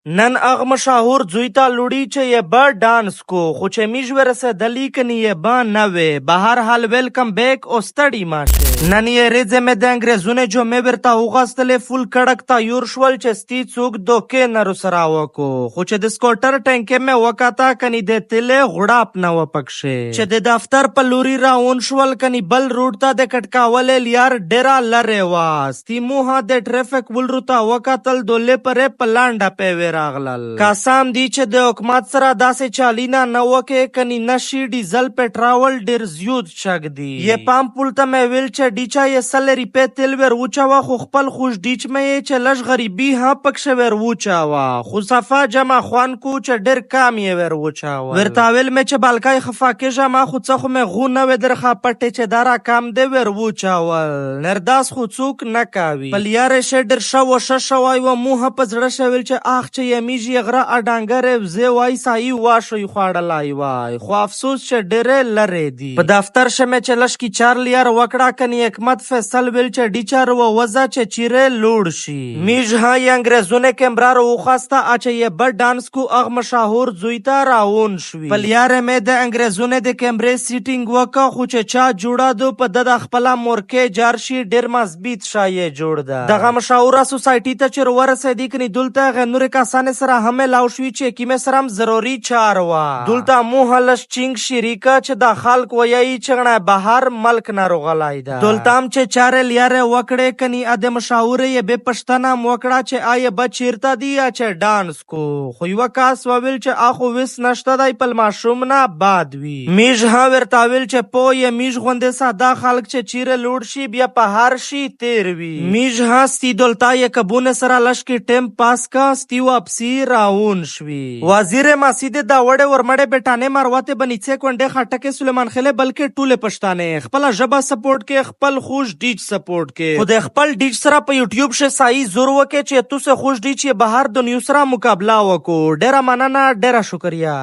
نن هغه مشاهور ځوی ته لوړي چې یې به ډانس کو، خو چې میژ ورسېدلی کني یې به نه وې. بهر حال ویلکم بیک او ستړي ماشه. نن یې ریځې مې د انګریزونې جامې ورته وغوستلې، فول کړک تیور شول چې ستي څوک دوکې نه رسره وکو، خو چې د سکوټر ټینکې مې وکاته کني د تیلې غړاپ نه و پکښې. چې د دفتر په لوري راون شول کني بل روډ ته د کټکاولې لیار ډېره لرې وه. ستي موه د ټریفک ولرو ته وکتل، دولې پرې په لنډه پیوې راغلل. قسم دی چې د حکومت سره داسې چالینا نه وکې کني نشي ډیزل پټرول ډېر زیوت چک دی. یې پام پول ته مې ویل چې ډیچا یې 100 روپۍ تیل ور وچاوه، خو خپل خوش ډیچ مې یې چې لږ غریبي هم پکښې ور وچاوه، خو صفا جمع خوان کو چې ډېر کم یې ور وچاوه. ورته ویل مې چې بالکای خفا کېږه ما، خو څه خو مې غو نه وې درخه پټې چې دا رقم دې ور وچاول. نرداس خو څوک نه کوي. په لیارې شه ډېر ښه و ښه شوی و، موه په زړه شویل چې اخ چې یمیږي غره اډانګرې وزې وای سایي واشوي خوړلای وای، خو افسوس چې ډېرې لرې دي. په دفتر شه مې چې لږ چار لیار وکړه کني حکمت فیصل ویل چې ډیچار و وزه چې چیرې لوړ شي. میژ ها یې انګریزونې کیمرا وخواسته چې یې به ډانس کو هغه مشاهور ځوی ته راون شوي. په لیارې مې د انګریزونې د کیمرې سیټینګ وکړه، خو چې چا جوړه دو په ده د خپله مورکې جار شي، ډېر مضبوط شای جوړ ده. دغه مشاهوره سوسایټي ته چې ورسېدي کني دلته هغه نورې کسانې سره هم ملاو شوي چې کیمې سره هم ضروري چار وه. دلته موه لږ چینګ شریکه چې دا خلک ویایي چې غڼه بهر ملک نه روغلی ده. دلته هم چې چارې لیارې وکړې کني ا د مشاهورې یې بې پښتنه هم وکړه چې آیې به چیرته دي یا چې ډانس کو، خو یوه کس وویل چې اخو ویس نشته دی پل ماشوم نه باد وي. میژ هم ورته ویل چې پوه یې میژ غوندې ساده خلک چې چیرې لوړ شي بیا په هر شي تیر وي. میژ هم ستي دلته یې کبونه سره لږ کې ټیم پاس کا ستي واپسي راون شوي. وزیر مسید داوړې ورمړې بیټانې مروتې بنیڅې کونډې خټکې سلیمان خېلې بلکې ټولې پښتانې خپله ژبه سپورټ کې، خپل خوش ډیچ سپورټ کې، خو د خپل ډیچ سره په یوټیوب شه سایي زور وکې چې توسه خوش ډیچ یې بهر دنیو سره مقابله وکړو. ډېره مننه، ډېره شکریه.